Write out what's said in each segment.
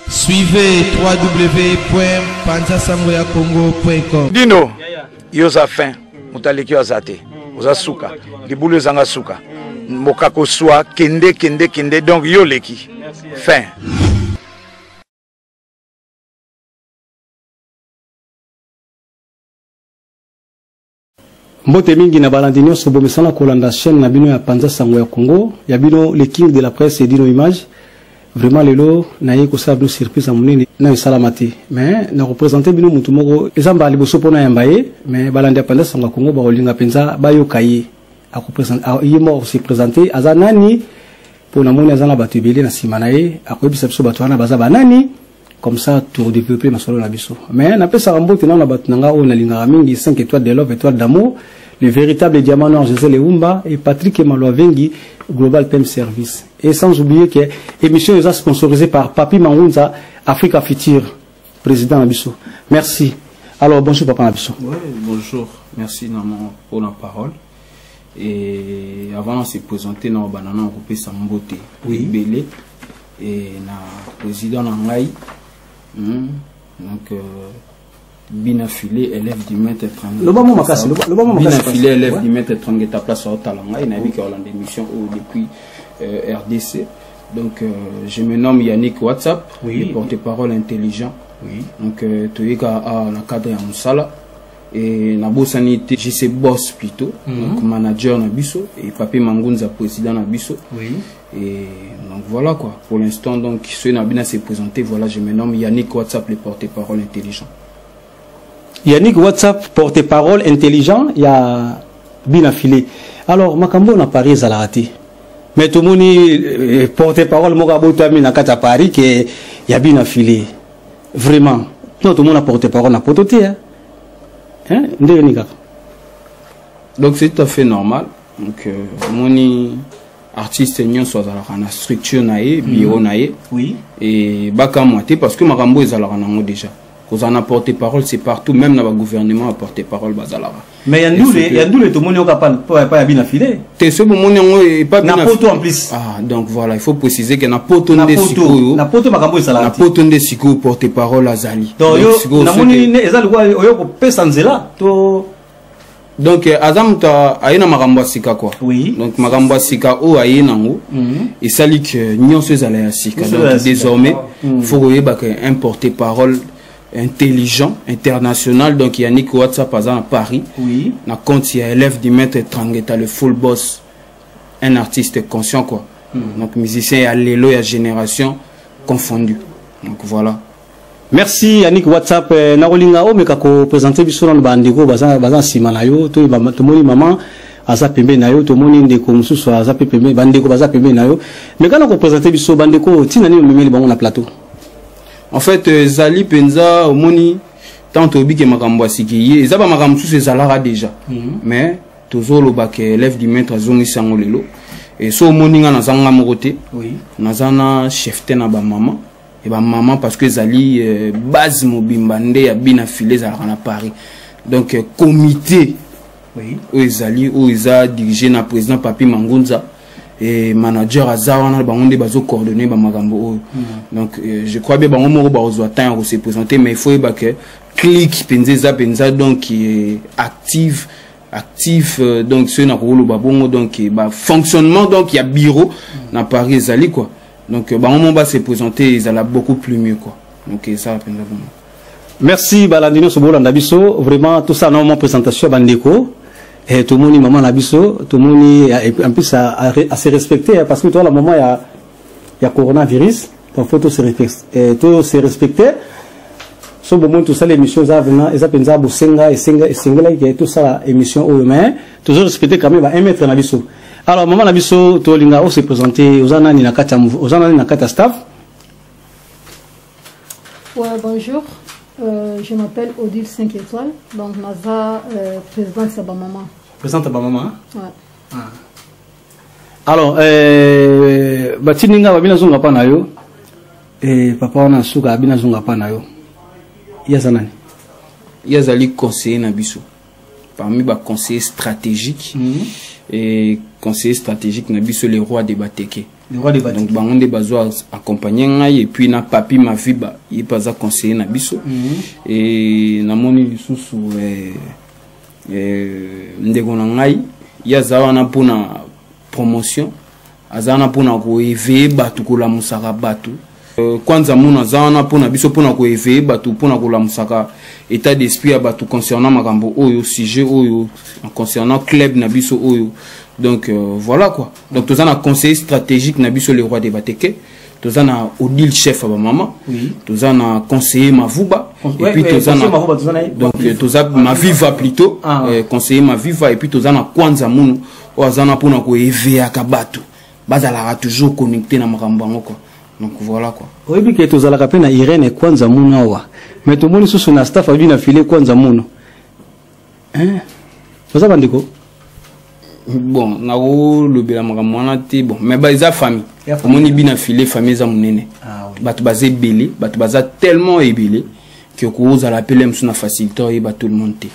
Suivez www.panzasangoyakongo.com. Dino, yo oza fin, moto aleki yo aza te, oza suka, libulu ezanga suka, mokako swa, kende kende kende, donc yo oleki fin. Mbote mingi na balandi nyonso bomesana kolanda chaîne na bino ya Panza Sango ya Congo, ya bino le king de la presse Edino Image. Vraiment lelo naye kosala bino surprise ya monene nayo esalama te, mais na kopresente bino motu moko eza mbala liboso mpona yamba ye, mais balandi ya Panza Sango ya Congo bakolinga mpenza bayoka ye. Ye moko akose presente aza nani, mpo namoni aza na bato ebele na nsima na ye, akoyebisa biso bato wana baza banani. Comme ça to développer masolo na biso. Mais napesaka mbote nano na bato na nga oyo nalingaka mingi, 5 étoiles de love, étoile d'amour, le véritable diamant noir José Leumba et Patrick Malouavengi, Global PM Service. Et sans oublier que émission est sponsorisée par Papi Mangunza, Africa Future, président na biso. Merci. Alors bonjour papa na biso. Ouais, bonjour. Merci Naman pour la parole. Et avant de se présenter na banana kopesa mbote. Oui. Belé. Et na président na ngai, donc Bina Filé, élève du maître Trangueta. Loba mo makasi, loba mo makasi. Bina Filé, élève du maître Trangueta, place au Talanga, il n'a vu qu'Hollande émission depuis RDC. Donc je me nomme Yannick WhatsApp, Oui. le porte-parole intelligent. Oui. Donc toyeka a na cadre ya musala et na bosani te JC boss plutôt, donc manager na biso et Papi Mangunza président na biso. Oui. Et donc voilà quoi, pour l'instant donc ceux Nabina s'est présenté, voilà, je me nomme Yannick WhatsApp, le porte-parole intelligent. Yannick WhatsApp, porte-parole intelligent, il y a Bina Filé. Alors makambo na Paris ezalaka te. Mais tout le monde porte-parole moko abotami na kati ya Paris ke ya Bina Filé. Vraiment. Non, tout le monde a porte-parole na poto te, hein. Hein, ndenge nini kaka? Donc c'est tout à fait normal. Donc moni artiste nyonso azalaka na structure na ye, bureau na ye. Oui. Et bakamwa te parce que makambo ezalaka nango déjà. Kozala na porte-parole c'est partout, même na ba gouvernement ya porte-parole bazalaka. Mais ya ndule, Et ya ndule tomoni oka pa, pa, pa ya Bina Filé. Te so bomoni yango e pa Na Bina poto en plus. Ah, donc voilà, il faut préciser que na poto Na nde poto, sikoyo. na poto makambo ezalaka Na te. poto nde sikoyo porte-parole azali. Donc, Donc, yo, sikoyo, na moni soki ne, ezali kwa, oyo kopesa nzela, to Donc, aza moto aye na makambo ya sika, quoi. Oui. Donc, makambo ya sika oyo aye nango, esali que nyonso ezala ya sika. Nyonso Donc, ezala ya sika. désormais, faut koyeba que un porte-parole intelligent, international, donc Yannick WhatsApp aza na Paris. Oui. Na compte ya élève du maître Trangueta, le full boss, un artiste conscient, quoi. Donc musicien ya lelo ya génération confondue. Donc voilà. Merci Yannick WhatsApp. Nakolinga omeka ko présenter biso na bandeko baza baza nsima na yo, to ba, tomoni maman aza pembe na yo, tomoni ndeko mosusu aza pe pembe, bandeko baza pembe na yo. Mais kana ko présenter biso bandeko tina nini omemeli bango na plateau? En fait, Zali Penza omoni tant obike makambo ya siki ye, eza ba makambo mosusu ezalaka déjà. Mais tozoloba ke élève du maître azongisi yango lelo. Et so omoni nga naza nga moko te. Oui. Naza na chef te na ba mama. Et ba maman parce que ezali base mobimba nde ya Bina Filé ezalaka na Paris. Donc comité Oui. oyo ezali, oyo eza dirigé na président Papi Mangunza et manager aza wana, bango nde bazo coordonner ba makambo oyo. Donc je crois bien bango moko bazwa temps ya se présenter, mais il faut yeba que clique penza eza penza donc active, actif donc ceux na koloba bongo, donc ba fonctionnement donc il y a bureau na Paris ezali quoi. Donc bango moko ba se présenter, ezala beaucoup plus mieux quoi. Donc ça penza bongo. Merci balandi nyonso bolanda biso, vraiment tout ça normalement présentation ya bandeko. Et tout le monde maman na biso, tout le monde et en plus à se respecter, hein, parce que toi le moment il y a coronavirus, donc faut tout se respecter, tout se respecter. So bon monde tout ça l'émission ça venant, ça penza bosenga et senga et sengela qui tout ça émission au mais toujours respecter quand même ba 1 mètre na biso. Alors maman na biso to linga o se présenter aux nani na kata, aux nani na kata staff. Ouais, bonjour. Je m'appelle Odile 5 étoiles, donc Naza présidente de maman. Présidente de maman, hein? Ouais. Ah. Alors, batindinga babina zonga pa na yo. Et papa wana suka abina zonga pa na yo. Yaza nani? Yazali conseiller na biso. Parmi ba conseillers stratégiques. Et conseiller stratégique na biso le roi des Bateke. Le roi de Bateke. Donc bango nde bazo accompagner ngai, et puis na Papi Maviba, ye mpe aza conseiller na biso. E namoni lisusu ndeko na ngai, ye aza wana mpona promotion, aza wana mpona koéveiller bato, kolamusaka bato. Kwanza mona aza wana mpona biso, mpona koéveiller bato, mpona kolamusaka état d'esprit ya bato concernant makambo oyo, sujet oyo concernant club na biso oyo. Donc voilà quoi. Donc toza na conseiller stratégique na biso, le roi de Bateke, toza na Odile, chef ya bamama, toza na conseiller Mavuba, et puis toza na conseiller Mavuba, toza na ye. Donc toza Maviva plutôt, conseiller Maviva, et puis toza na Kwanza Munu oyo aza na mpona koéveillaka bato, bazalaka toujours connecté na makambo yango quoi. Donc voilà quoi. Oyebi ke tozalaka mpe na Irene Kwanza Munu awa, mais tomoni susu na staff abi na file Kwanza Munu. Hein? Toza bandeko. Bon, nakolobela makambo wana te. Bon, mais ba eza famille. Ya famille. Omoni bina file, famille eza monene. Ah, oui. Bato baza ebele, bato baza tellement ebele ke kozala pele mosusu na facilité oyeba tout le monde te.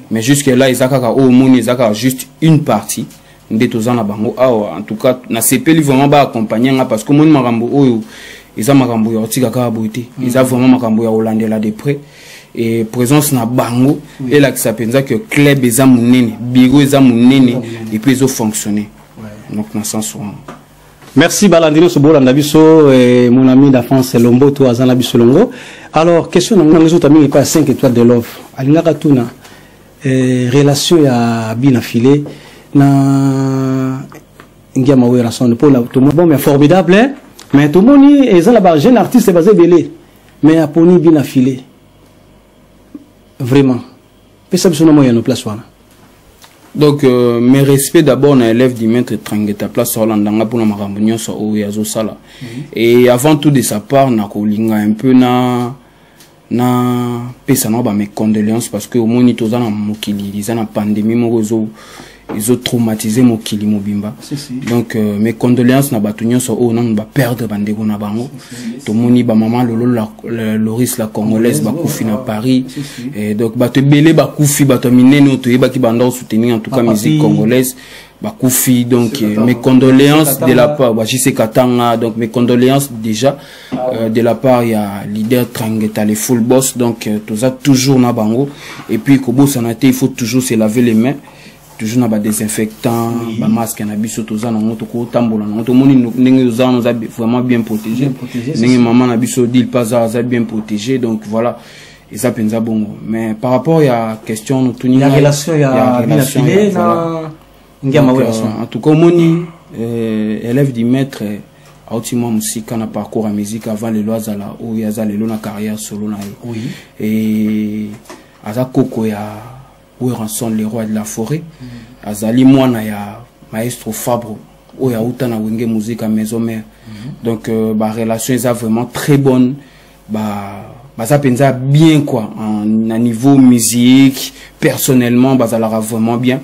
Mais jusque là eza kaka oyo omoni, eza kaka juste une partie nde toza na bango awa. En tout cas nasepeli vraiment baaccompagne nga, parce que omoni makambo oyo eza makambo ya kotika kaka boye te, eza vraiment makambo ya kolandela de près. Et présence na bango elakisa mpenza ke club eza monene, bureau eza monene, et puis ezofonctionner. Donc na sens wana. Merci balandi nyonso bolanda biso. Mon ami d'enfance Lomboto aza na biso longo. Alors question na ngai ezota mingi epai ya 5 étoiles de love, alingaka tuna relation ya bina file na Ngiama Werrason, mpo tomoni bon, mais formidable, hein? Mais tomoni eza na ba jeune artiste baza ebele, mais aponi bina file. Vraiment, pesa biso na moyano place wana. Donc mes respects d'abord na élève du maître Trangeta, place olanda nga mpona makambo nyonso oyo azosala. Et avant tout, de sa part, nakolinga un peu na pesa na ba mes condoléances, parce que omoni toza na mokili eza na pandémie moko ezotraumatiser mokili mobimba. Si, si. Donc mes condoléances na bato nyonso oyo nanu baperdre bandeko na bango. Tomoni bamama Lolo Loris la Congolaise bakufi na Paris. Si, si. Et donc bato ebele bakufi, bato ya minene oyo toyebaki banda soutenir en tout cas Papi. musique congolaise bakufi. Donc mes condoléances de la part ba JC Katanga. Donc mes condoléances déjà de la part ya leader Trangeta, les full boss. Donc toza toujours na bango. Et puis kobosana te, il faut toujours se laver les mains, toujours na badésinfectant, bamasque na biso toza nango, tokotambola nango. Tomoni ndenge toza wana, oza vraiment bien protégé. Bien protégé, c'est Ndenge ça. mama na biso Odile Paza aza bien protégé. Donc voilà, eza mpenza bongo. Mais par rapport ya question notuni Ya ngai, relation ya bina relation file ya, voilà. na Ngiama Donc, Werrason. En tout cas omoni élève du maître auti mwa mosika na parcours ya musique avant lelo azala oyo aza lelo na carrière solo na ye. Et aza koko ya Werrason, le roi de la forêt. Azali mwana ya maestro Fabro oyo auta na Wenge Musique Maison Mère. Donc ba relation eza vraiment très bonne, ba baza mpenza bien quoi, na niveau musique, personnellement bazalaka vraiment bien.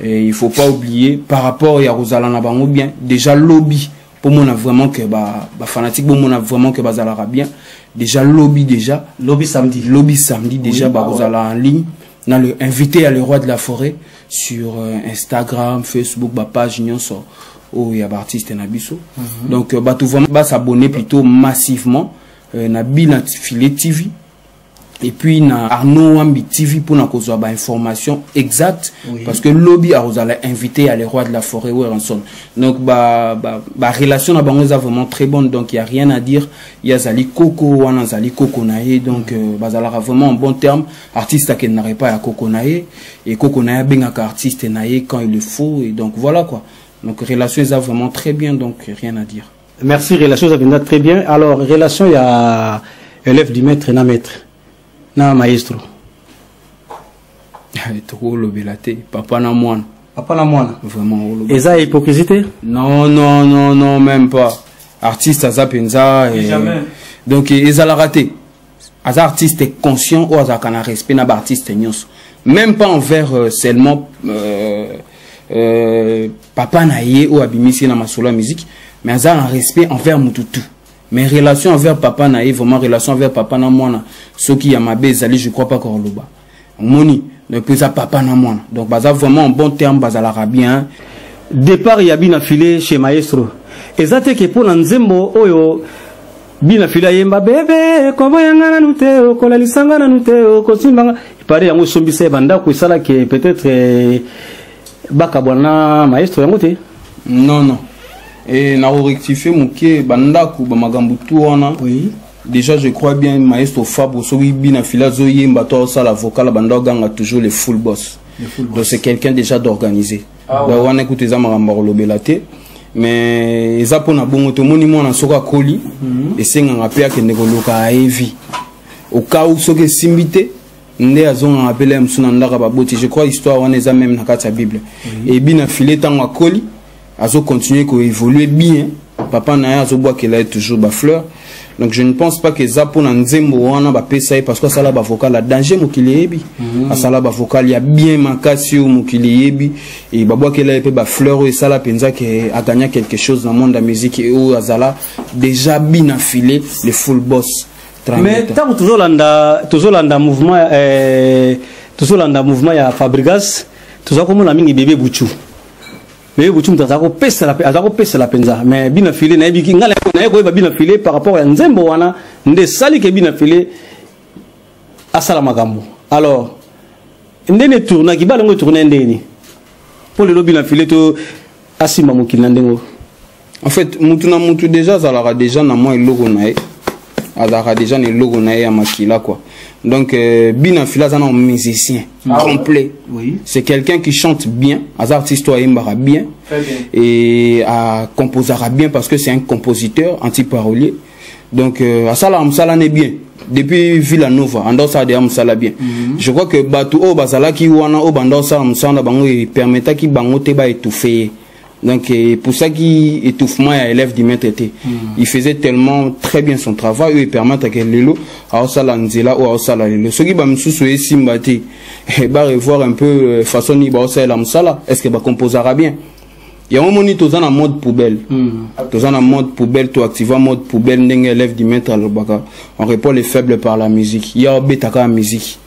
Et il faut pas oublier, par rapport ya kozala na bango bien, déjà lobi bomona vraiment que ba fanatique bomona vraiment que bazalaka bien. Déjà lobi, déjà Lobi samedi. Lobi samedi déjà, bakozala en ligne na le invité à le roi de la forêt sur Instagram, Facebook, ba page nyonso oyo ya baartiste na biso. Donc bato vraiment bas'abonner plutôt massivement na Bina Filet TV et puis na Arnaud Wambi TV mpona kozwa bainformation exacte, parce que lobi akozala invité ya le roi de la forêt Werrason. Donc ba relation na bango eza vraiment très bonne. Donc y a rien à dire, ye azali koko wana, azali koko na ye. Donc bazalaka vraiment en bon terme. Artiste akendaka epai ya koko na ye, et koko na ye abengaka artiste na ye quand il le faut. Et donc voilà quoi. Donc relation eza vraiment très bien, donc rien à dire. Merci, relation eza mpenza très bien. Alors relation ya élève du maître na maître na maestro? Tokolobela te, papa na mwana. Papa na mwana. Vraiment oloba. Eza hypocrisie te? Non, non, non, non, même pas. Artiste aza mpenza Jamais. Donc ezalaka te. Aza artiste conscient oyo azalaka na respect na baartiste nyonso, même pas envers seulement papa na ye oyo abimisi ye na masolo ya musique, mais aza na respect envers mutu tout. Mais relation envers papa na ye, vraiment relation envers papa na mwana, soki ya mabe ezali, je crois pas koloba. Omoni, donc eza papa na mwana, donc baza vraiment en bon terme, bazalaka bien. Départ ya bina file chez maestro. Eza te ke mpo na nzembo oyo Bina Fila yemba bebe koboyanga nanu te, okolalisanga nanu te, okosimbanga ipare yango esombisa ye bandako, esalaki peut-être bakabwana na maestro yango te. Non, non, e nakorectifie moke. Bandako, bamakambo tu wana, déjà je crois bien maestro Fabro, soki Bina Fila azoyemba to aosala vocal, banda oganga toujours le full boss. Donc c'est quelqu'un déjà d'organisé. Ah, ouais. Wana ekuta eza makambo ya kolobela te, mais eza mpona bongo. Tomoni mwana soki akoli, esengaka mpe akende koluka ayevi au cas où soki esimbi te, nde azongaka mpe la mosusu na ndako ya baboti. Je crois histoire wana eza même na kati ya Bible. Ebi na file, ntango akoli, azocontinue koévolue bien, papa na ye azobwakela ye toujours bafleur. Donc je ne pense pas que eza mpona nzembo wana bapesa ye, parce que asala bavocal ya danger, mokili eyebi. Asala bavocal ya bien makasi oyo mokili eyebi, e babwakela ye mpe bafleur oyo esala mpenza ke agagna quelque chose na monde ya musique oyo azala déjà Bina File le full boss. Mais ntango tozolanda mouvement, tozolanda mouvement ya Fabrigas, toza komona mingi bebe Buchu. Bebe Buchu moto aza kopesela mpenza, mais Bina File, nayebiki ngai naye koyeba Bina File par rapport ya nzembo wana nde esali ke Bina File asala makambo. Alors ndeni etournaki balango, etourne ndeni mpo lelo Bina File to asimba mokili na ndenge? En fait, mutu na mutu déjà azalaka déjà na mwa eloko na ye, azalaka déjà na eloko na ye ya makila quoi. Donc Bina Fila aza na musicien complet. C'est quelqu'un qui chante bien, aza artiste oyo ayembaka bien et acomposaka bien, parce que c'est un compositeur anti-parolier. Donc asalaka mosala ne bien depuis Villanova, anda osala deya mosala bien. Je crois que bato oyo bazalaki wana, oyo banda osala mosala na bango, epermetaki bango te baétouffe ye. Donc epusaki étouffement ya élève du maître te. Il faisait tellement très bien son travail oyo epermettre ke lelo aosala nzela oyo aosala lelo. Soki bamisusu esimba te, barevoir un peu façon nini baosalela mosala, est ce que bacomposaka bien. Yango moni toza na mode poubelle, toza na mode poubelle, toactiva mode poubelle. Ndenge élève du maître alobaka, on répond les faibles par la musique. Ya obetaka ya musique,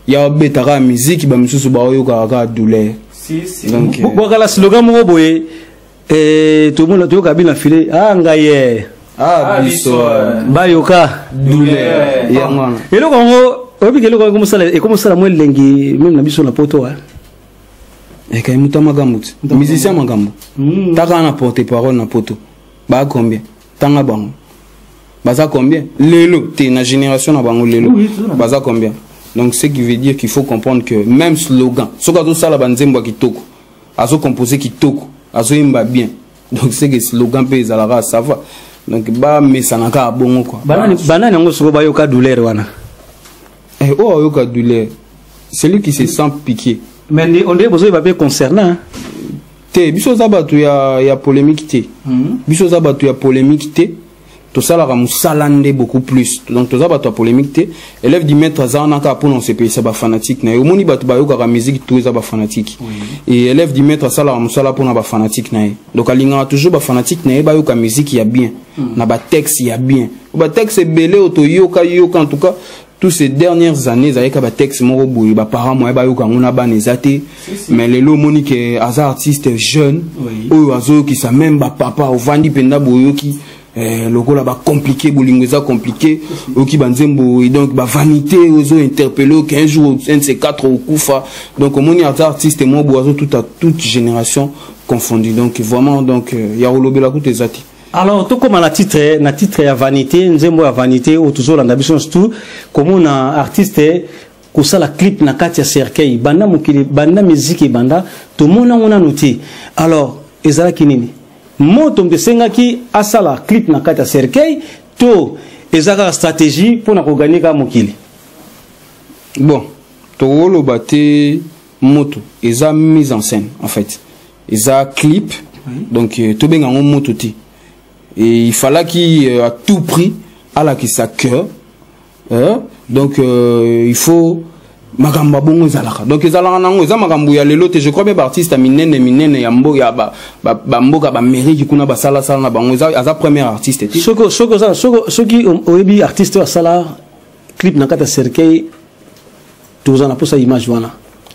ya obetaka ya musique, bamisusu baoyokaka kaka douleur. Donc bwakala slogan moko boye, tomona toyoka Bina File, ah ngai ye. Ah, biso. Bayoka douleur, yango wana. Eloko yango oyebi ke eloko ekomosala mwa elengi même na biso na poto. Ekai mutu ya makambo ti musicien makambo taka na porte parole na poto baa combien? Tanga bango, baza combien lelo te na génération na bango lelo? Baza combien? Donc ce qui veut dire qu'il faut comprendre que même slogan, soki azosala banzembo ya kitoko, azocompose kitoko, azoyemba bien, donc c'est que slogan mpe ezalaka, ça va. Donc bamesana kaka bongo quoi. Banani yango soko bayoka douleur wana? Oyo ayoka douleur, celui qui se sent piqué. Mais on dirait bozoyeba mpe concernant. Te, biso oza bato ya polémique te. Biso oza bato ya polémique te, tosalaka mosala nde beaucoup plus. Donc toza bato ya polémique te. Élève du maître aza wana kaka mpona osepelisa bafanatique na ye. Omoni bato bayokaka musique to eza bafanatique, et élève du maître asalaka mosala mpona bafanatique na ye. Donc alingaka toujours bafanatique na ye bayoka musique ya bien, na batexte ya bien. Batexte ebele oyo toyoka yoka, en tout cas tous ces dernières années, ezalaki batexte moko boye, baparent moye bayoka yango na bana eza te. Mais lelo omoni ke aza artiste jeune oyo azoyokisa même bapapa. Ovandi mpenza, boyoki lokola bacompliqué, bolingo eza compliqué, oyoki banzembo, donc bavanité ozo interpellé oke un jour, un de ces quatre, okufa. Donc omoni aza artiste moko boye azotuta toute génération confondue. Donc vraiment, donc ya kolobela kutu eza te. Alors tokóma na titre ya Vanité, nzembo ya Vanité oyo tozolanda biso nyonso tu komona artiste kosala clip na kati ya cercueil. Banda mokili, banda miziki ebanda, tomona yango nanu te. Alors ezalaki nini? Moto moto esengaki asala clip na kati ya cercueil, to eza kaka stratégie mpona kogagner kaka mokili? Bon, tokoloba te moto, eza mise en scène. En fait eza clip, donc tobenga yango moto te. Et il fallaki à tout prix alakisa cœur, donc il faut makambo ya bongo ezalaka. Donc ezalaka nango, eza makambo ya lelo te. Je crois mpe baartiste ya minene minene ya bamboka baamérique kuna basalasala na bango, aza premier artiste te. Soki oyebi artiste oyo asala clip na kati ya cercueil, toza na mposa image wana.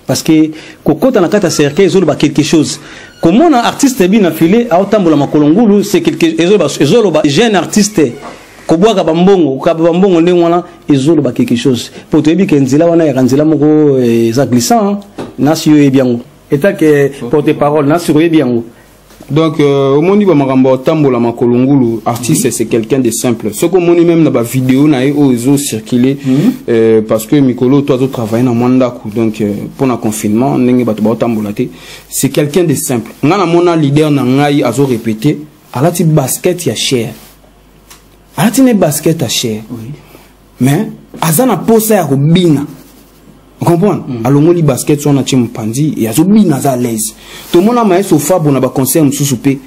Parce que kokota na kati ya cercueil ezoloba quelque chose. Komona artiste bina filet aotambola makolo ngulu, c'est quelque ezoloba, ezoloba jeune artiste kobwaka bambongo, kokaba bambongo ndenge wana ezoloba quelque chose. Po toyebi ke nzela wana yaka nzela moko eza glissant, hein. Nasi yo oyebi yango etant que porte parole, nasi oyebi yango. Donc omoni ba makambo otambola makolo ngulu, artiste c'est quelqu'un de simple. Soki omoni même na ba vidéo na ye oyo ezo circuler, parce que mikolo to azo travailler na mwa ndako, donc pour na confinement ndenge bato baotambola te, c'est quelqu'un de simple. Nga namona leader na ngai azo répéter, alati basket ya cher, alati ne basket ya cher, mais aza na posa ya kobina, comprendre, alongoli basket wana, tie mopanzi e azobina, aza à l'aise. Tomona maestro Fabo na baconcert mosusu mpe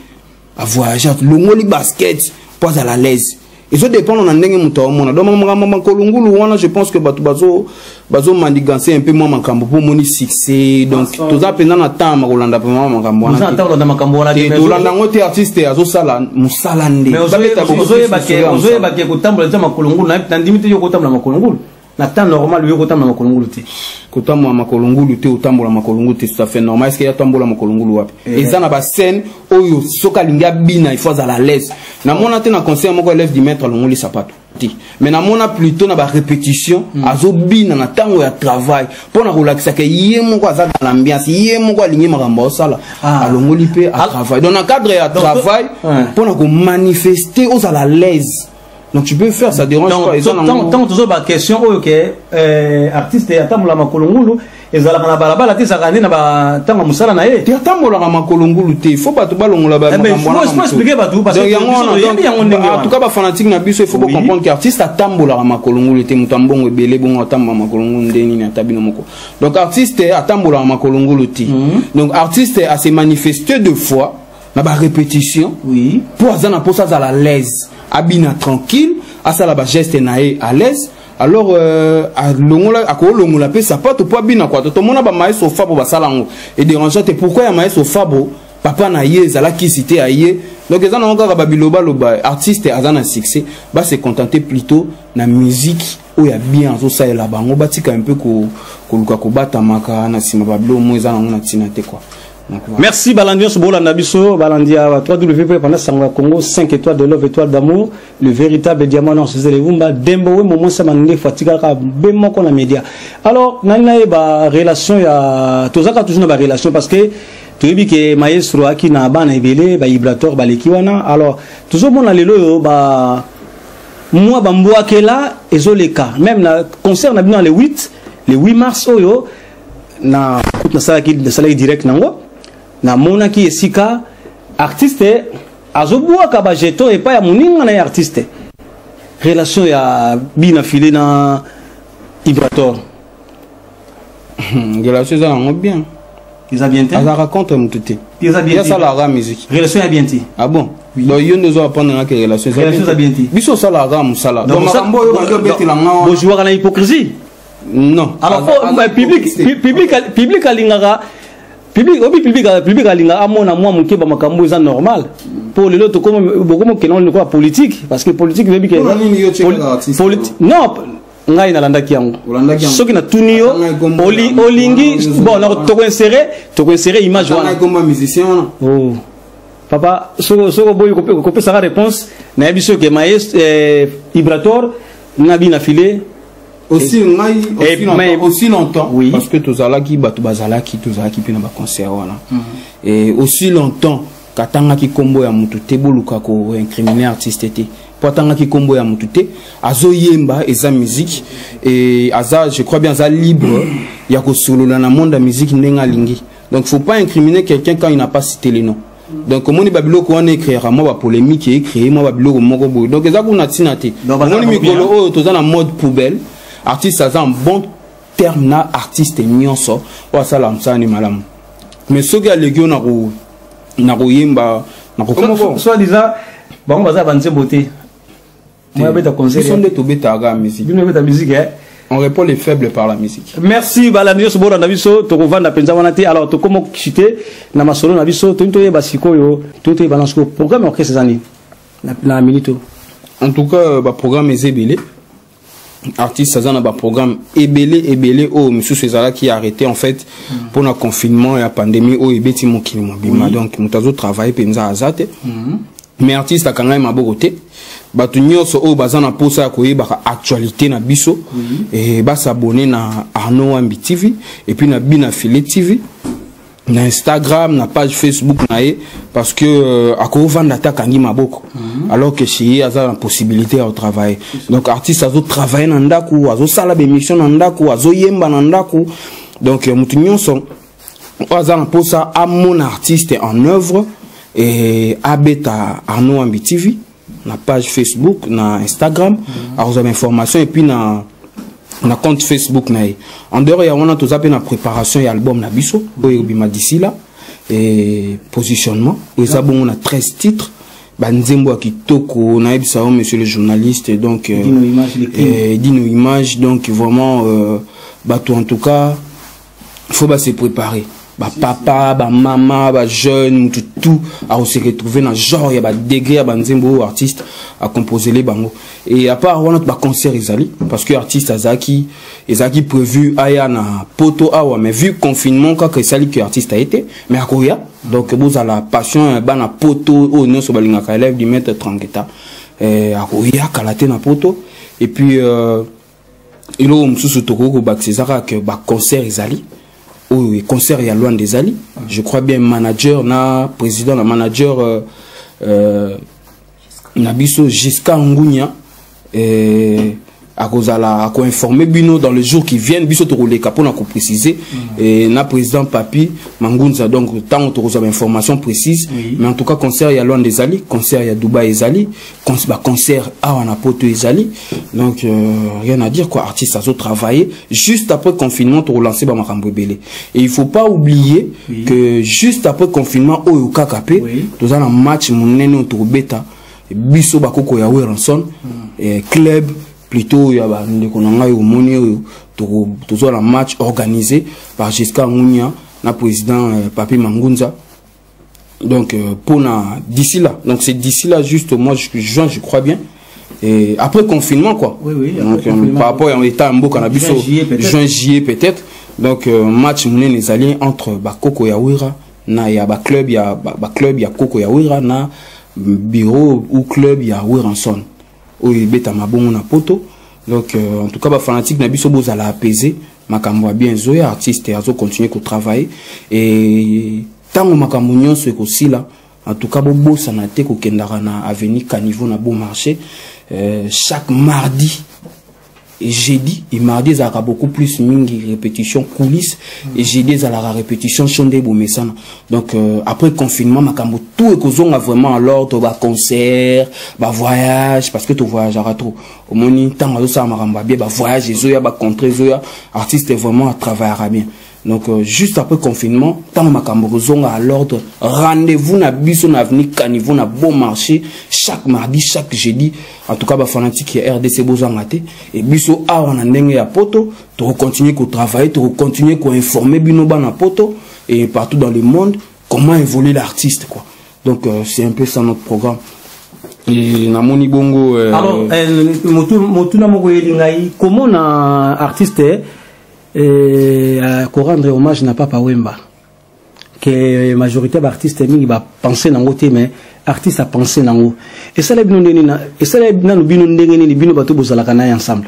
avoyage, alongoli basket mpo azala à l'aise. Ezodépendre na ndenge moto aomona. Donc makambo makolo ngulu wana, je pense que bato bazomandiganse un peu mwa makambo mpo omoni succès. Donc toza mpenza na temps ya kolanda mpenza makambo wana. Oza na kolanda makambo wana te. Te, tolanda yango te. Artiste azosala mosala nde. Mais Babeta beaucoup plus ozoyeba lisolo ya mosala. Ozoyeba ke kotambola eza makolo ngulu, nandimi te yo kotambola makolo ngulu na temps normal, yo kotambola makolo ngulu te. Kotambola makolo ngulu te, otambola makolo ngulu te, tout à fait normal. Est ce que ya tambola makolo ngulu wapi? Eza na bascène oyo soki alingi abina, il faut azala à l'aise. Namona te na concert moko élève du maître alongoli sapato te, mais namona plutôt na barépétition azobina na ntango ya travail mpo na kolakisaka ye moko aza dans l'ambiance, ye moko alingi makambo aosala. Alongoli mpe atravail, donc na cadre ya travail mpo na komanifester, ozala à l'aise. Donc tu peux faire, ça dérange pas, eza nango. Ntango tozoba question oyo ke artiste atambola makolo ngulu, ezalaka na balabala te, ezalaka nde na bantango ya mosala na ye. Te, atambolaka makolo ngulu te. Faut bato balongola. Eh ben, faut expliquer bato, parce que biso toyebi yango ndenge En wana. tout cas bafanatique na biso, il faut comprendre que artiste atambolaka makolo ngulu te. Moto ya mbongo ebele bongo atambola makolo ngulu nde nini? Ata bino moko. Donc artiste atambolaka makolo ngulu te. Donc artiste ase manifeste deux fois na barépétition mpo aza na mposa azala à l'aise, abina tranquille, asala bageste na ye à l'aise. Alors alongola, akolongola mpe sapato mpo abina kwa. Tomona bamaestro Fabo basala yango, edérange te. Pourquoi ya maestro Fabo, papa na ye ezalaki cité ya ye? Donc eza nango kaka babilobaloba. Artiste aza na succès, base contenter plutôt na musique oyo ya bien azosalela bango, batika un peu koluka kobatamaka na nsima babilo mo eza nango na ntina te quoi. Donc, voilà. Merci balandi nyonso bolanda biso, balandi ya 3W pendant sango ya Congo, 5 étoiles de love, étoile d'amour, le véritable diamant noir, César Levumba Dembo we momo sama ndefu atikalaka be moko na média. Alors nani nayeba relation ya tozaka toujours na ba relation, parce que toyebi ke maestro aki na bana ebele, ba vibrateur baleki wana. Alors tozomona lelo oyo ba mwa bambwakela ezoleka même na concert na bino na le 8, le 8 mars oyo na kutu nasalaki direct nango, namonaki esika artiste azobwaka bajeton epai ya moninga na ye artiste. Relation ya bina file na Ibrator? Relation eza nango bien. Eza bien te. Azalaka contre motu te. Eza bien Ye te. asalaka musique. Relation ya bien te. Ah bon? Donc yo nde ozo apprendre nga ke relation eza Relation eza bien te. Biso osalaka mosala. Donc makambo oyo bandi obetela nga wana, Bozwaka na hypocrisie. Non. Alors public hypocrite. Public alingaka public obi public alingaka amona mwa moke bamakambo eza normal, mpo lelo bokoma okende lokola politique, parce que politique oyebi ke Mpona nini yo tiekaka artiste? Non, ngai nalandaki yango. Olandaki yango. Soki natuni yo, Atanga ekombo olingi wana, bon, tokoinsérer image wana. Atanga ekomba musicien wana. Oh. Papa, soko oboyi kopesaka réponse, nayebi soki maes Ibrator na bina file. Aussi ngai aussi longtemps, aussi longtemps, parce que tozalaki bato bazalaki, tozalaki mpe na baconcert wana, et aussi longtemps katangaki nkombo ya motu te, boluka koincriminer artiste te mpo atangaki nkombo ya motu te. Azoyemba, eza musique, et aza, je crois bien, aza libre ya kosolola na monde ya musique ndenge alingi. Donc faut pas incriminer quelqu'un quand il n'a pas cité les noms. Donc omoni babiloko wana ecréera mwa bapolémique, ecréer mwa babiloko moko boye. Donc eza kuna ntina te. Donc, baza Omoni na mikolo bien. oyo toza na mode poubelle. Artiste aza en bon terme na artiste nyonso oyo asala mosala ni malamu, mais soki aleki yo na koyemba na Soit disant bango baza banzembo te, moya beta concert. Biso nde tobetaka musique. Bino beta musique, eh? On répond les faibles par la musique. Merci balandi nyonso bolanda biso. Tokovanda mpenza wana te. Alors tokoma chute na masolo na biso. Toyini toyeba sikoyo, toyini toyeba na sikoyo programme ya orchestre eza nini na minute oyo? En tout cas, baprogramme eza ebele. Artiste aza na baprogramme ebele ebele oyo misusu ezalaki arrêté en fait mpona confinement ya pandémie oyo ebeti mokili mobimba. Donc moto azotravaille mpenza aza te, mais artiste akanga ye maboko te. Bato nyonso oyo baza na mposa ya koyebaka actualité na biso, bas'abonner na Arnaud Wambi TV et puis na Bina Filet TV na Instagram, na page Facebook na ye, parce que akovanda te akangi maboko, alors que chez ye aza na possibilité ya kotravailler. Donc artiste azotravaille na ndako, azosala bémission na ndako, azoyemba na ndako. Donc moto nyonso oyo aza na mposa amona artiste en œuvre et abeta Arnaud Wambi TV na page Facebook, na Instagram, akozwa bainformation et puis na compte Facebook na ye. En dehors ya wana, toza mpe na préparation ya album na biso oyo ekobima d'ici là et positionnement oyo eza bongo na 13 titres, banzembo ya kitoko. Nayebisa yo, monsieur le journaliste, donc Dino Image, le King. Dino Image. Donc vraiment, bato en tout cas faut ba se préparer, bapapa, bamama, bajeune, mutu tout akose retrouver na genre ya badegré ya banzembo oyo artiste acomposele bango. Et à part wana, baconcert ezali, parce que artiste ezalaki prévu aya na poto awa, mais vu confinement kaka esali ke artiste aye te, mais akoya. Donc bozala patient, bana poto oyo nyonso balingaka élève du maître Trangeta, akoya kala te na poto. Et puis eloko mosusu tokoki kobakisa eza kaka ke baconcert ezali oyo concert ya Luanda ezali. Je crois bien manager na président na manager na biso Jusqu'à Ngunya akozala akoinforme bino dans les jours qui viennent. Biso tokoleka mpona kopréciser na président Papi Mangunza, donc ntango tokozwa bainformation précise. Mais en tout cas, concert ya Luanda ezali, concert ya Dubai ezali, baconcert awa na poto ezali. Donc rien à dire quoi, artiste azotravailler. Juste après confinement, tokolancer bamakambo ebele. Et il faut pas oublier que juste après confinement oyo kaka mpe toza na match monene oyo tokobeta biso bakoko ya Werrason, club plutôt ya bandeko na ngai. Omoni oyo tozwa na match organisé par Giscard Ngunya na président Papi Mangunza. Donc mpona d'ici là, donc c'est d'ici là, juste au mois de juin, je crois bien, et après confinement quoi. Oui, après Donc confinement. par rapport à état mboka na biso. Juin, juillet, peut-être. Juin, juillet peut-être. Donc match monene ezali entre bakoko ya Wera na ya baclub ya baclub ya koko ya Wera na bureau ou club ya Werrason oyo ebetama bongo na poto. Donc en tout cas, bafanatique na biso bozala apaisé, makambo ya bien ezoya. Artiste azocontinue kotravailler et ntango makambo nyonso ekosila, en tout cas bobosana te kokendaka na avenue Caniveau na Beau Marché, chaque mardi et jeudi. Et mardi ezalaka beaucoup plus mingi répétition coulisse et jeudi ezalaka répétition show nde bomesana. Donc après confinement, makambo tout ekozonga vraiment à l'ordre, baconcert, bavoyage, parce que tovoyageaka trop. Omoni ntango azosala makambo ya bien, bavoyage ezoya, bacontre ezoya, artiste vraiment atravaillera bien. Donc juste après confinement, ntango makambo kozonga à l'ordre, rendez-vous na biso na avenue Caniveau na Bon Marché, chaque mardi, chaque jeudi. En tout cas, bafanatique ya RDC bozanga te. Et biso awa na ndenge ya poto, tokocontinue kotravailler, tokocontinue koinformer bino bana poto et partout dans le monde comment évolue l'artiste quoi. Donc c'est un peu ça notre programme. Et namoni bongo Alors motuna moko eyeli ngai: comment na artiste korendre hommage na Papa Wemba, ke majorité baartiste mingi bapense nango te, mais artiste apense nango, esala bino ndenge nini? Esala nanu bino ndenge nini, bino bato bozalaka na ye ensemble?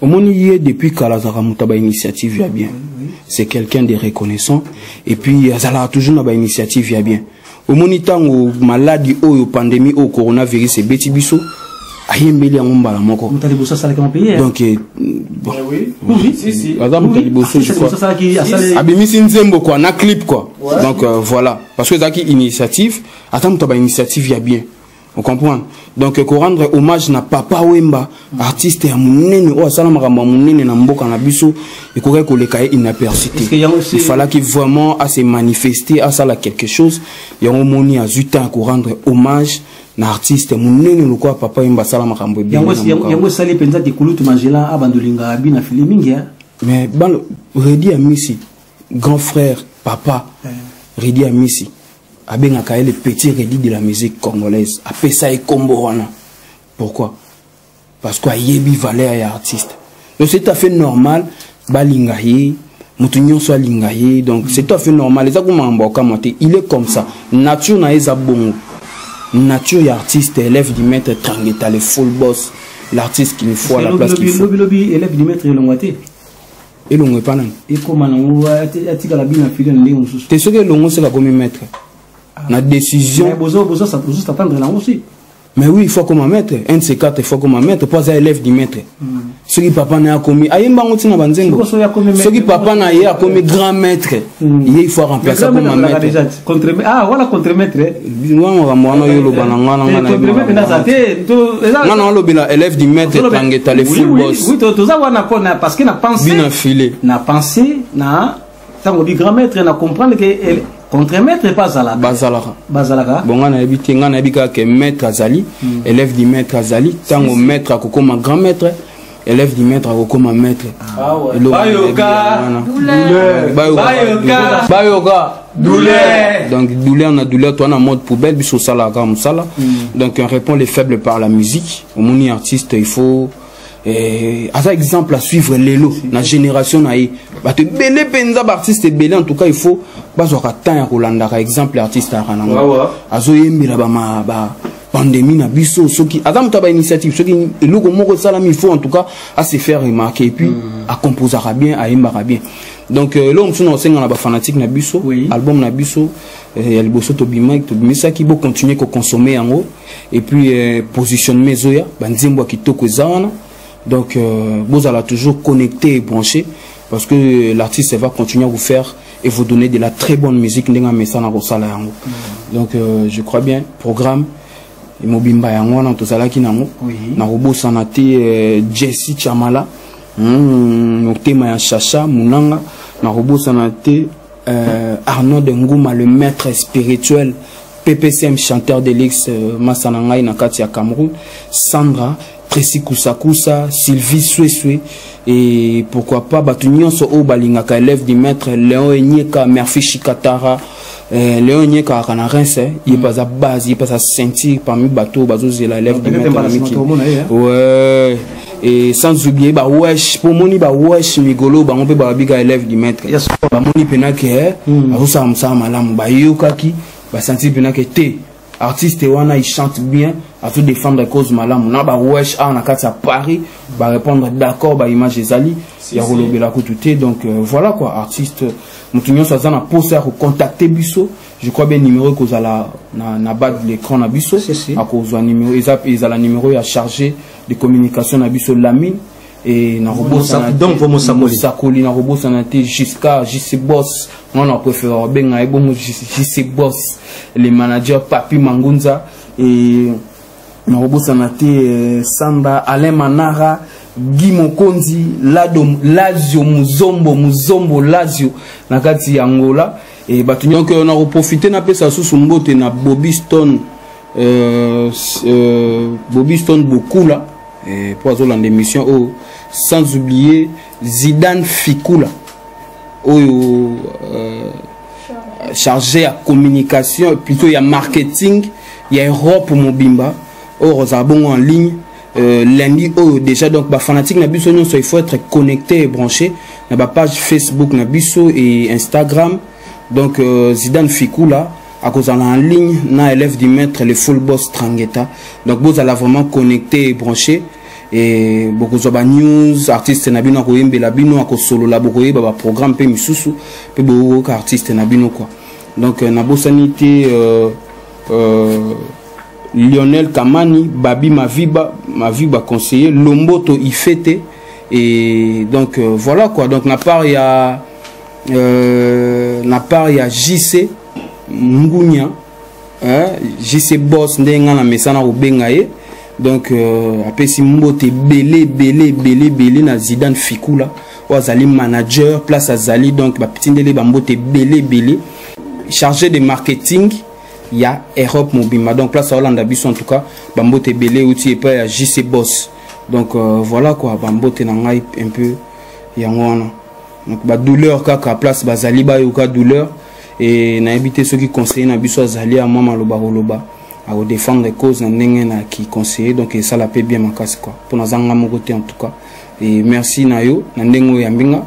Omoni ye, depuis kala azalaka moto ya bainitiative ya bien. C'est quelqu'un de reconnaissant et puis azalaka toujours na bainitiative ya bien. Omoni ntango maladi oyo, pandémie oyo, coronavirus ebeti biso, ayembeli yango mbala moko. Moto ya liboso asalaki mo pays. Donc bon. Oui. Oui. Si, si. Aza moto ya liboso, je crois. Asalaki asali. Abimisi nzembo quoi, na clip quoi. Donc voilà, parce que ezalaki initiative, ata moto ya bainitiative ya bien, on comprend. Donc korendre hommage na Papa Wemba, artiste ya monene oyo asala makambo ya monene na mboka na biso, ekokaki koleka ye inaperçu te. Est-ce que yango Il fallaki vraiment à se manifester, asala quelque chose. Yango moni azwi temps ya korendre hommage na artiste monene lokola Papa Wemba, asala makambo ebele yango na mboka. Yango esali mpenza te kulutu Magellan abandolinga bina fili mingi, hein. Mais ban Redi Amisi, grand frère, papa Redi Amisi, abengaka ye le petit Redi de la musique congolaise. Apesa ye kombo wana pourquoi? Parce que ayebi valeur ya artiste. Donc c'est tout à fait normal balinga ye, moto nyonso alinga ye. Donc c'est tout à fait normal, eza komamba okamwa te. Il est comme ça, nature na ye eza bongo, nature ya artiste, élève du maître Trangeta, le full boss, l'artiste qu'il faut à la place qu'il faut. Lobi lobi, élève du maître elongwa te. Elongo epa nani? Ekóma nango, atikala bino afili na ndenge mosusu. Te, soki elongo seka akomi maître na décision. Bozosatendre nango si. Mais oui, il faut comme maître, un de ces quatre, il faut comme maître po aza élève du maître. Soki papa na ye akomi, ayemba yango ntina banzengo. Soki akomi maître, soki papa na ye akomi grand maître, ye il faut remplacer comme maître. Ah, wala contremaître. Wana makambo wana oyo oloba na nga na nga na Contremaître naza te. Nga na olobela élève du maître Trangeta, le full boss. Oui, toza wana mpona parce que na pensé bina file. Na pensé na ntango bi grand maître, na comprendre que contremaître epe azalaka. Bazalaka. Bazalaka. Bon, nga nayebi te, nga nayebi kaka ke maître azali, élève du maître azali. Ntango maître akokoma grand maître, élève du maître akokoma maître. Eloko nayebi Bayoka. yango wana. Douleur. Bayoka. Bayoka. Bayoka. Douleur. Donc douleur na douleur, toi na mode poubelle, biso osalaka mosala. Donc on répond les faibles par la musique. Omoni artiste, il faut aza exemple à suivre lelo na génération na ye. Bato ebele mpenza, baartiste ebele, en tout cas il faut bazwaka temps ya kolandaka exemple artiste ayaka nango. Azoyembela bama ba pandémie na biso. Soki aza moto ya bainitiative, soki eloko moko esalami, il faut en tout cas à se faire remarquer. Et puis acomposaka bien, ayembaka bien. Donc eloko mosusu na kosenga na bafanatique na biso, album na biso ya liboso tobimisaki, bocontinue koconsommer yango. Et puis positionnement ezoya, banzembo ya kitoko eza wana. Donc bozala toujours connecté et branché, parce que l'artiste va continuer à vous faire et vous donner de la très bonne musique ndenge amesana kosala yango. Donc je crois bien programme mobimba yango wana tozalaki nango. Nakobosana te Jesse Chamala, motema ya Chacha Munanga. Nakobosana te Arnaud de Nguma, le maître spirituel, PPCM, chanteur de l'X, masa na ngai na kati ya Cameroun, Sandra Tracy Kusakusa, Sylvie Sweswe, et pourquoi pas bato nyonso oyo balingaka élève du maître, Léon Enyeka, Murphy Chikatara, Léon Enyeka aka na Reims, ye mpe aza base, ye mpe aza ceinture parmi bato oyo bazozela élève du Peut-être maître na mbala nsima mikili. tokomona ye, hein. Ouais, et sans oublier bawesh, po omoni bawesh mikolo bango mpe babika élève du maître. Bamoni mpena ke azosala mosala malamu, bayokaki, basanti mpena ke te, artiste wana il chante bien, azodéfendre cause malamu. Na bawesh awa na kati ya Paris barépondre d'accord, baimage ezali ya kolobela kutu te. Donc voilà quoi, artiste moto nyonso aza na posa ya kocontacte biso, je crois bien numéro ekozala na bas de l'écran na biso. Akozwa numéro, eza ezala numéro ya chargé de communication na biso, Lamine. Et nakobosana Donc, vos mosakoli. Mosakoli, nakobosana te jusqu'à JC Boss, nga na préféré obenga ye bongo, JC Boss, le manager Papi Mangunza. Et nakobosana te Sanda Alain Manara, Guy Mokonzi, Lado Lazio Muzombo, Muzombo Lazio na kati ya Angola. Et bato, donc nakoprofite napesa susu mbote na Bobby Stone, Bobby Stone Bokula, po azolanda émission oyo, sans oublier Zidane Fikula oyo chargé ya communication, plutôt ya marketing ya Europe mobimba, oyo kozala bongo en ligne lundi oyo déjà. Donc bafanatique na biso nyonso, il faut être connecté et branché na bapage Facebook na biso et Instagram. Donc Zidane Fikula akozala en ligne na élève du maître, le full boss Trangeta. Donc bozala vraiment connecté et branché et bokozwa banews, artiste na bino akoyembela bino, akosolola, bokoyeba baprogramme mpe misusu mpe bokoyoka artiste na bino quoi. Donc nabosani te Lionel Kamani, Babi Maviba, Maviba conseiller Lomboto Ifete. Et donc voilà quoi. Donc na part il y a na part il y a JC Ngunya, hein, JC Boss ndenge na mesana kobenga ye. Donc apesi mbote ebele ebele ebele ebele na Zidane Fikula oyo azali manager place azali. Donc bapetindeli bambote ebele ebele, chargé de marketing ya Europe mobimba. Donc place aolanda biso, en tout cas bambote ebele euti epai ya JC Boss. Donc voilà quoi, bambote na ngai un peu yango wana. Donc badouleur kaka place bazali, bayoka douleur. E nayebi te soki conseiller na biso azali ya mwa maloba koloba. Akodéfendre cause na ndenge na ki conseiller, donc esala mpe bien makasi quoi, mpo naza nga moko te en tout cas. Et merci na yo na ndenge oyo yambi nga.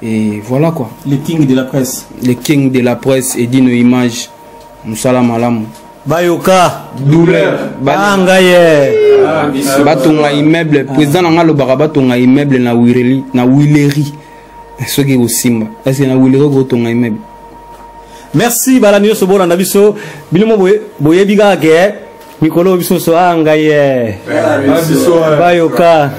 Et voilà quoi. Le king de la presse. Le king de la presse, Edino Image, mosala malamu. Bayoka. Douleur. Banga ye. Batonga immeuble, président na nga alobaka batonga immeuble na wireli, na wileri. Soki ekosimba, est-ce na wileri kotonga immeuble? Merci balandi nyonso bolanda biso. Bino mo boyebi kaka ke mikolo biso so a ngai ye. Bayoka.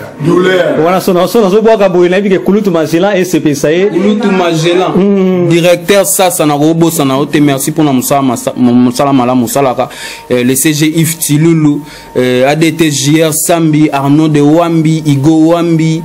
Wana so so nazobwaka boye, nayebi ke kulutu Magellan esepesa ye. Kulutu Magellan, directeur sasa na kobosana yo te. Merci mpona mosala malamu osalaka. Le CG Yves Tilulu, ADT JR Sambi, Arnaud de Wambi, Igo Wambi,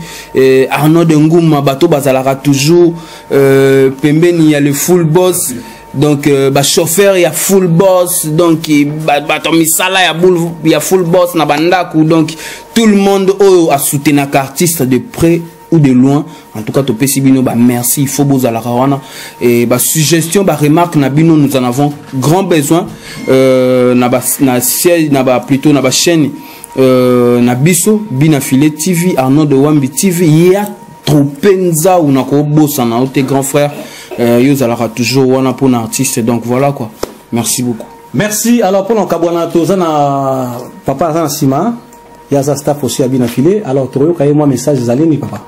Arnaud de Nguma, bato bazalaka toujours pembeni ya le full boss. Donc bachauffeur ya full boss, donc bato misala ya, bull, ya full boss na bandako. Donc tout le monde oyo asoutenaka artiste de près ou de loin, en tout cas topesi bino ba merci. Il faut bozalaka wana et ba suggestion, ba remarque na bino, nous en avons grand besoin na ba na siège na ba plutôt na ba chaîne na biso Bina Filet TV, Arnaud de Wambi TV. Ya trop penza ou na ko bosana te, grand frère, yo zalaka toujours wana pour artiste. Donc voilà quoi, merci beaucoup. Merci. Alors mpona kokabwana, toza na papa aza na nsima ye, aza staff aussi ya Bina File. Alors tokoyoka ye mwa message ezali nini, papa?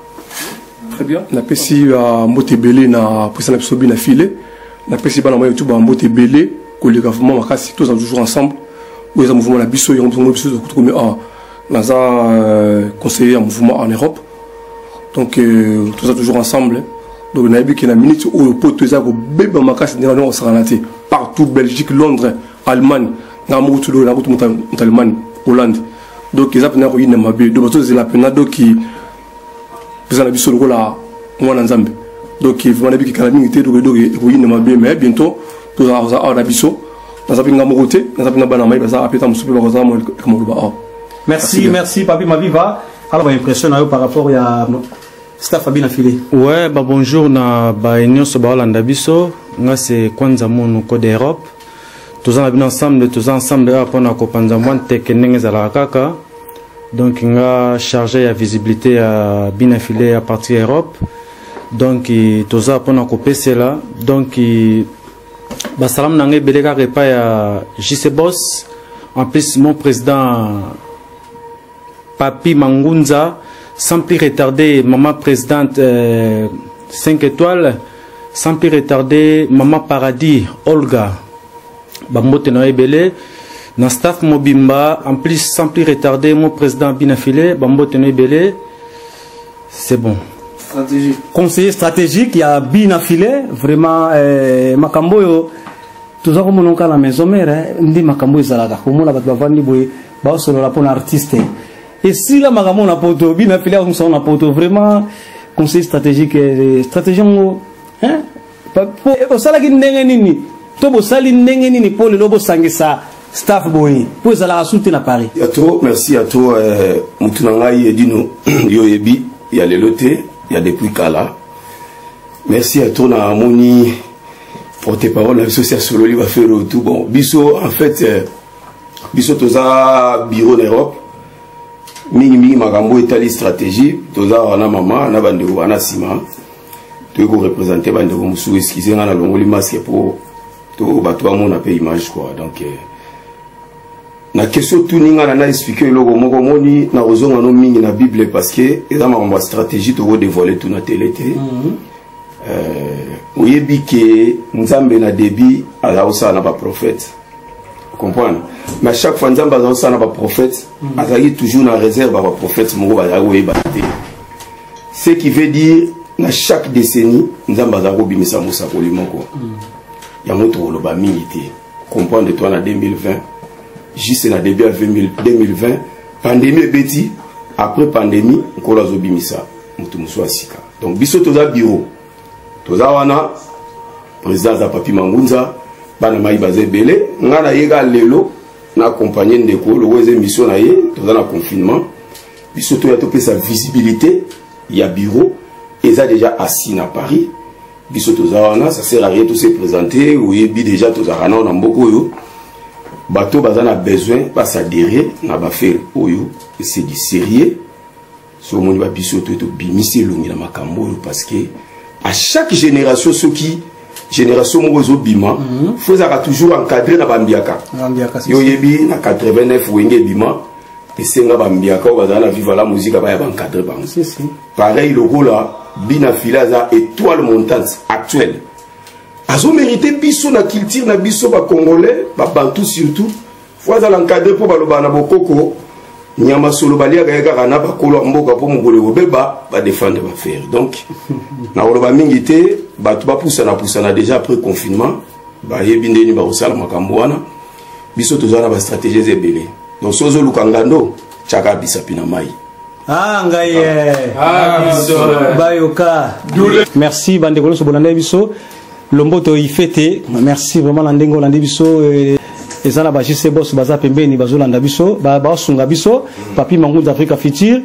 Très bien. Napesi mbote ebele na président na biso Bina File. Napesi bana mwa YouTube mbote ebele koleka vraiment makasi. Toza toujours ensemble. Oyo eza mouvement na biso, yango biso tokomi awa. Naza conseiller ya mouvement en Europe. Donc toza toujours ensemble. Donc nayebi ke na minute oyo poto eza kobeba makasi ndenge ndenge kosakana te, partout, Belgique, Londres, Allemagne. Nga moko tulo nakutu moto Allemagne, Hollande. Donc eza mpena koyinda mabe. Donc bazozela mpena, donc eza na biso lokola mwana Nzambe. Donc vraiment nayebi kekala mingi te. Donc ekoyinda mabe, mais bientôt tozala awa na biso. Naza mpe nga moko te, naza mpe na bana mai baza apeta mosusu mpe bakozala moloba awa. Merci, merci Papi Maviva. Alors baimpression na yo par rapport ya staff ya Bina File? Ouais, bah bonjour na ba nyonso baolanda biso. Nga c'est Kwanza Munu Code Europe. Toza na bino ensemble, toza ensemble awa mpona kopanza mwa nteke ndenge ezalaka kaka. Donc nga chargé ya visibilité ya Bina File à partir ya Europe. Donc toza mpona kopesela. Donc basalamu na ngai ebele kaka epai ya JC Boss. En plus mon président Papi Mangunza, sans plus retarder maman présidente 5 étoiles, sans plus retarder maman Paradis Olga, bambote na ebele na staff mobimba. En plus, sans plus retarder mon président Bina File, bambote na ebele. C'est bon. Stratégique. Conseiller stratégique ya Bina File, vraiment makambo oyo toza komona kaka na maison mère nde makambo ezalaka komona bato bavandi boye baosolola mpona artiste esila makambo na poto. Bina File akomosala na poto. Vraiment conseiller stratégique, stratégie yango osalaki ndenge nini to bosali ndenge nini mpo lelo bosangisa staff boye mpo ezalaka su te na Paris? Ya trop, merci ya trop. Motu na ngai Edino, yo oyebi ya lelo te, ya depuis kala. Merci ya trop. Na amoni porte parole na biso si asololi bafere tout bon. Biso en fait, biso toza bureau na Europe. Mingimingi makambo etali stratégie, toza wana mama na bandeko wana nsima, toyei koreprésente bandeko mosusu. Excuse nga, nalongoli masque po to bato bamona mpe image quoi. Donc na question tuni nga na explique eloko moko. Omoni, na kozonga no mingi na Bible parce que eza makambo ya stratégie, tokodévoile tu na tele te. Oyebi ke Nzambe na début aza kosala na baprophète, comprendre? Mais chaque fois Nzambe aza kosala na baprophète, azalaki toujours na réserve ya baprophète moko bazalaki koyeba te. Ce qui veut dire, na chaque décennie Nzambe azalaki kobimisa mosakoli moko. Yango tokoloba mingi te. Comprendre toi, na 2020, juste na début ya 2020, pandémie ebeti. Après pandémie, Nkolo azobimisa moto mosusu ya sika. Donc biso toza bureau, toza wana, président aza Papi Mangunza, bana mai baza ebele. Ngai nayeka lelo na accompagne ndeko loko eza émission na ye. Toza na confinement, biso toya topesa visibilité ya bureau. Eza déjà assis na Paris. Biso toza wana, ça sert à rien to se présenter, oyebi déjà tozalaka nao na mboka oyo. Bato baza na besoin basadere na bafere oyo, c'est du sérieux. So omoni babiso to tobimisi elongi na makambo oyo, parce que à chaque génération, soki génération moko ezobima, fo ezalaka toujours encadré na bambiaka. Yo oyebi, na 89 Wenge ebima, esenga bambiaka oyo bazala na Viva la Musique baya baencadre bango. Pareil lokola Bina Fila aza étoile montante actuelle, azomérite biso na culture na biso bacongolais, babantu surtout, fo azala encadré, mpo balobaka na bokoko nyama solo baliaka ye kaka na bakolo ya mboka, mpo mokolo ekobeba badefendre bafere. Donc nakoloba mingi te, bato bapusana pusana déjà après confinement, bayebi ndeni bakosala makambo wana. Biso toza na bastratégie eza ebele, donc so ozoluka ngando, tiaka bisapi na mai. Ah, ngai ah, bayoka. Merci bandeko nyonso bolanda biso. Lomboto Ifete, merci vraiment na ndenge olandi biso. Eza na ba JC Boss baza pembeni, bazolanda biso, basunga biso. Papi Mangunza, Africa Future,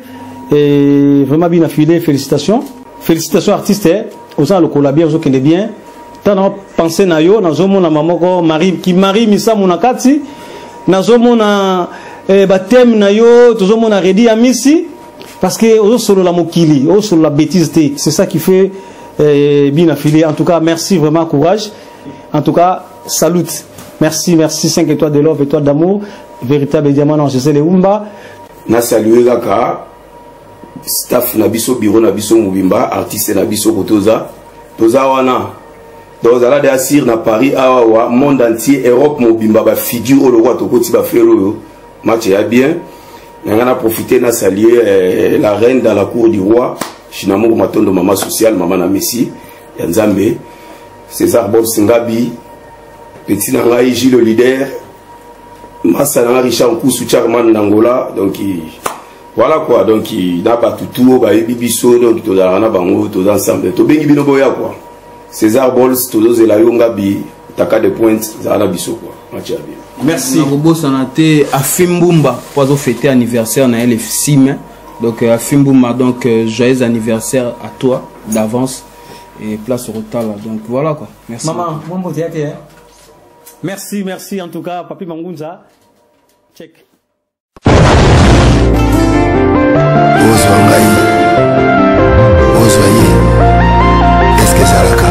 et vraiment bien affilé. Félicitations, félicitations artiste, oza lokola bien, ozokende bien. Tana pensé na yo, nazomona mama moko Marie ki Marie Misamu na kati, nazomona bateme na yo, tozomona Redi ya Misi, parce que ozosolola mokili, ozosolola bêtise te. C'est ça qui fait bien affilé. En tout cas, merci vraiment, courage. En tout cas, salut, merci, merci. 5 étoiles de love, étoile d'amour, véritable diamant non Gisèle Umba. Na salue kaka staff na biso, bureau na biso mobimba, artiste na biso ko toza toza wana. Donc ozala de asir na Paris awa wa monde entier, Europe mobimba, bafigure oyo lokola tokoti bafere oyo match ya bien. Na ngai na profite na saluer la reine dans la cour du roi, Shinamoko Matondo, mama sociale, mama na Messi ya Nzambe, César Bob Singabi, petit na ngai Gilles leader, masa na ngai Richard Nkusu, chairman d'Angola. Donc voilà quoi, donc na bato tu oyo bayebi biso, donc tozalaka na bango, toza ensemble, tobengi bino boya quoi. César Bols, tozozela yo. Ngabi taka de pointe, zala na biso quoi, match ya bien. Merci. Nakobosana te Afi Mbumba, po azofete anniversaire na ye le 6 mai. Donc Afi Mbumba, donc joyeux anniversaire à toi d'avance et place rotala. Donc voilà quoi, merci. Maman mwambo teyate, hein? Merci, merci en tout cas, Papi Mangunza, check. Ozwa ngai, ozwa ye, eske ezalaka?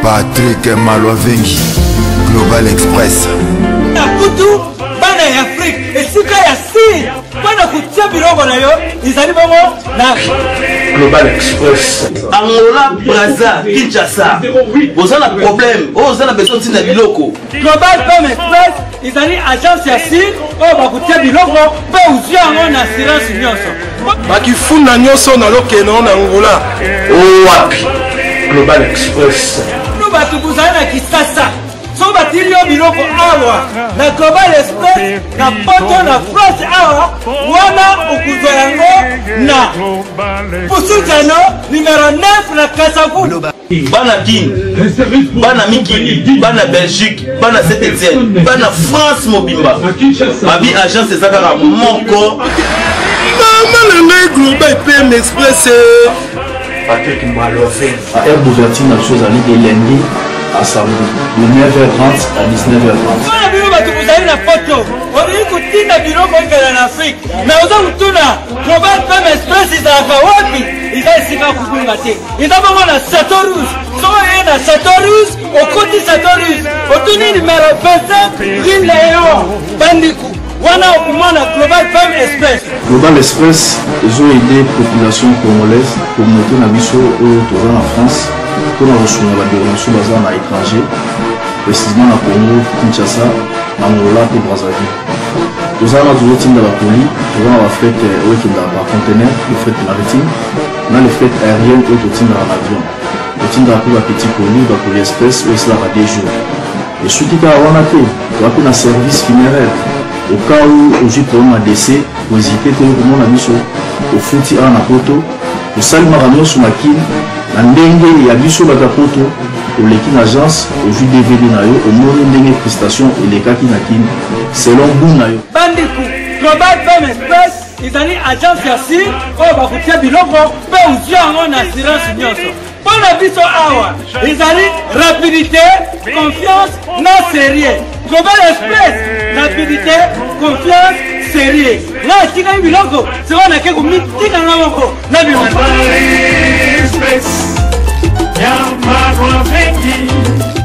Patrik Malwavengi, Global Express. Na kutu bana ya Afrike, esika ya sir mpo na kotia biloko na yo ezali bongo na Global Express. Angola, Braza, Kinshasa, oza na problème oyo, oza na besoin ntina biloko. Global Pem Express ezali agence ya sir oyo bakotia biloko mpe ozwi yango na assurance nyonso. Bakifunda nyonso nalokeno na Angola. Owapi? Global Express. No bato bozali na Kisasa, soki batili yo biloko awa na Global Express, na poto, na France awa wana, okozwa yango na Pusujano numero 9 na Kasavu. Bana Kin, bana mikili, bana Belgique, bana Saint Etienne, bana France mobimba, babi agence eza kaka moko. Mama na ngai, Global PM Express. Patrick Maloven. Heure d'ouverture na biso ezali de lundi à samedi de 9h30 à 19h30. Mpona bino bato bozali na poto, olingi kotinda biloko ekela na Afrike, mais oza kotuna Global Pem Express ezalaka wapi, eza esika kobunga te, eza bongo na Chateau Rouge. Soki oye na Chateau Rouge, okoti Chateau Rouge, otuni numero 25 rue Léon Bandiku, wana okomona Global Pem Express. Global Express ezoaide population congolaise, communauté na biso oyo toza na France, mpona kosunga bandeko na biso baza na étranger, précisément na Congo Kinshasa, na Angola mpe Brazzaville. Toza wana, tozotinda bacolis, toza na bafret oyo ekendaka par conteneur, le fret maritime na le fret aérienne oyo totindaka na avion. Totindaka mpe bapetit colis, bacolis express oyo esalaka 2 jours. Esuki kaka wana te, toza mpe na service funéraire. Au cas où ozwi problème ya décès, kohésite te komona biso. Ofuti awa na poto, tosalimaka nyonso na Kini na ndenge ya biso bato ya poto. Oleki na agence, ozwi DVD na yo, omoni ndenge prestation elekaki na Kini selon goût na yo. Bandeko, Global Pem Express ezali agence ya sir oyo bakotia biloko mpe ozwi yango na assurance nyonso. Mpo na biso awa ezali rapidité, confiance na sérieux. Global Express, rapidité, confiance, sérieux. Nga atikaki biloko sikoyo nake komitika nga moko na bima. Express, ya Marwa Vengi.